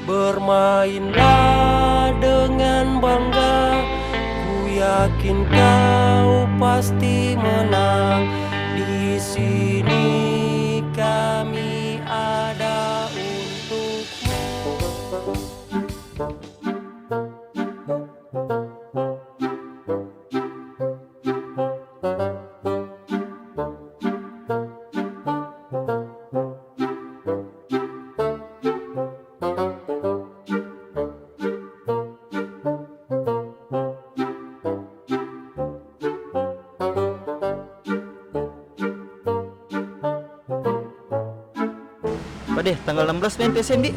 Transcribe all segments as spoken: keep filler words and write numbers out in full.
Bermainlah dengan bangga, ku yakin kau pasti menang. Di sini kami ada untukmu. Pade, tanggal enam belas main P S M, di?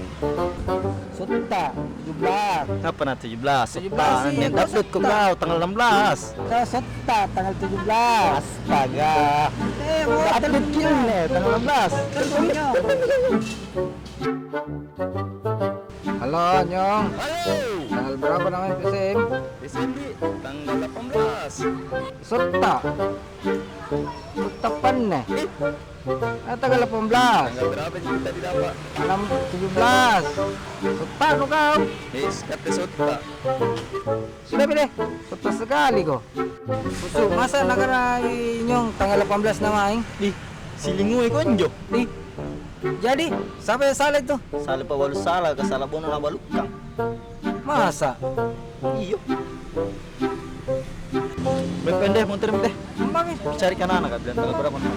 Sotta, tujuh belas. Ngapa na tujuh belas? Tujuh belas, sotta, iya, yang update ko kau, tanggal enam belas. Kau sotta, tanggal tujuh belas. Astaga. Eh, mau update telepon kini, tanggal enam belas. Telepon kau. Halo, Nyong. Halo. Tanggal berapa namanya P S M? P S M, di, tanggal delapan belas. Sotta. Sotta panne. Eh. Ah, tanggal delapan belas. Tanggal berapa ji kita didapat? Enam, tujuh belas. Sotta nu kau. Eh, kata sotta. Sudah, pede. Sotta sekali ko. Busuk, masa nakana i Nyong tanggal delapan belas na main? Ih, silingu i konjo. Ih, jadi, siapa yang salah itu? Salah pa balu salah, ka salah bono na balukang. Masa? Iyo. Baik, pede, montor, pede. Cari kanana ka, bilang tanggal berapa na.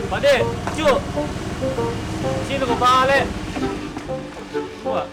Pade, Cuk. Sini ko balik. Wah.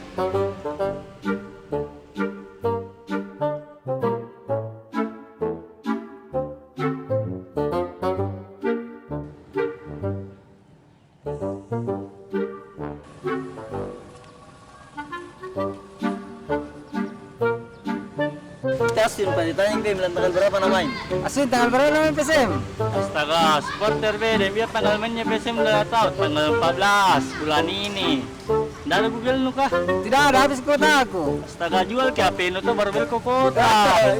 Kita asin, Pak, ditanya ke bilang tanggal berapa na main? Asin, tanggal berapa na main P S M? Astaga, supporter be, dan biar tanggal mainnya P S M udah tahu, tanggal empat belas bulan ini. Ndak ada Google nu kah? Tidak ada, habis kuota aku. Astaga, jual ke H P nu tuh, baru beli ke kuota.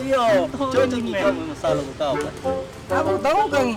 Iyo, cocok ini. Kamu masalah ku kau, Pak. Aku tahu kang.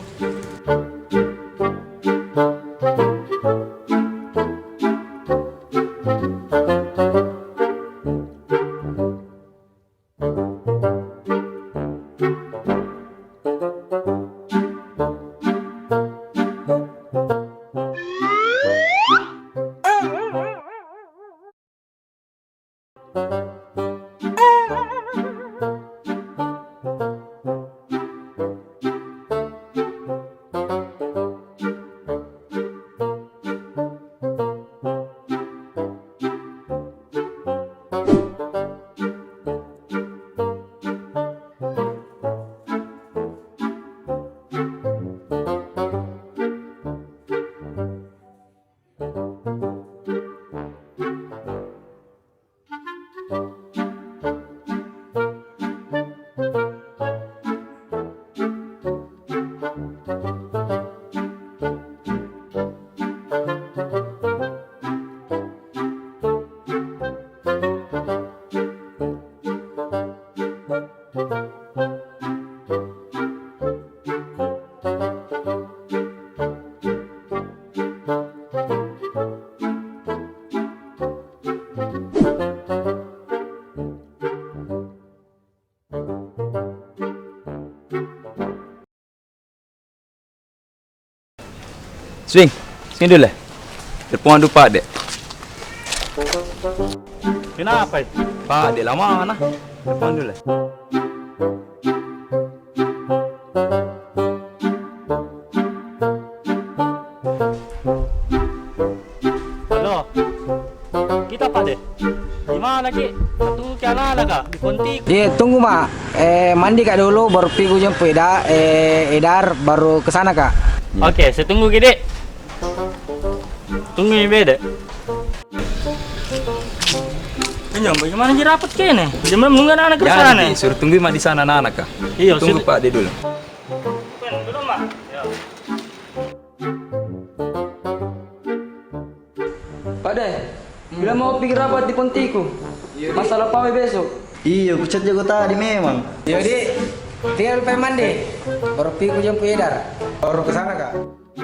Swing, swing dulu. Telepon dulu Pak Dek. Kenapa itu? Pak Dek lama mana? Telepon dulu. Halo. Kita, Pak Dek. Di mana ki? Tunggu ki anak-anak ka di konti. Iya, tunggu ma. Eh, mandi ka dulu, baru pi ku jemput Eda, eh, Edar, baru ke sana ka. Oke, saya tunggu ki, Dek. Tunggu mi bede. Ini bagaimana ji rapat ke ini? Jam enam nunggu anak-anak ke sana. Suruh tunggu ma di sana anak-anak ka. Iya, tunggu Pak Dek dulu. Belum, Mak. Ya. Pak Dek, bilang mau pergi rapat di kontiku. Masalah pawai besok. Iyo, ku chat jago tadi memang. Jadi, tinggal pai mandi. Baru pi ku jemput Edar. Baru ke sana ka? Di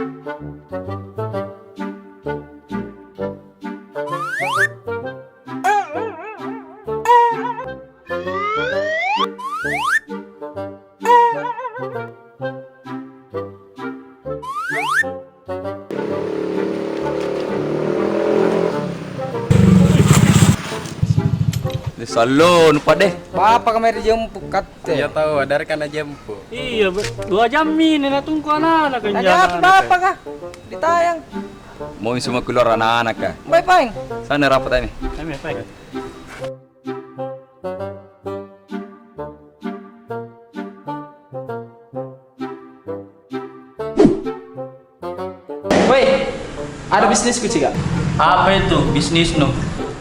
salon, Pak deh. Bapak kemarin jemput, Kak. Iya, tahu, ada rekan aja, Mpok. Iya, be-, dua jam mi, nena tunggu anak-anak kan. Ada apa, apa kah? Ditayang. Mau semua keluar anak-anak kah? Baik, Pak. Sana rapat ini. Kami, Pak. Woi, ada bisnisku, Cika. Apa itu bisnisnu?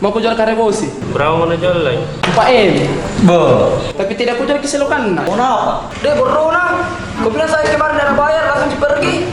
Mau ku jual karebosi. Berapa mau jual lagi? Empat M. Bo. Tapi tidak ku jual ke selokanna. Mau apa? Deh, borona. Kau bilang saya kemarin ada bayar, langsung pergi.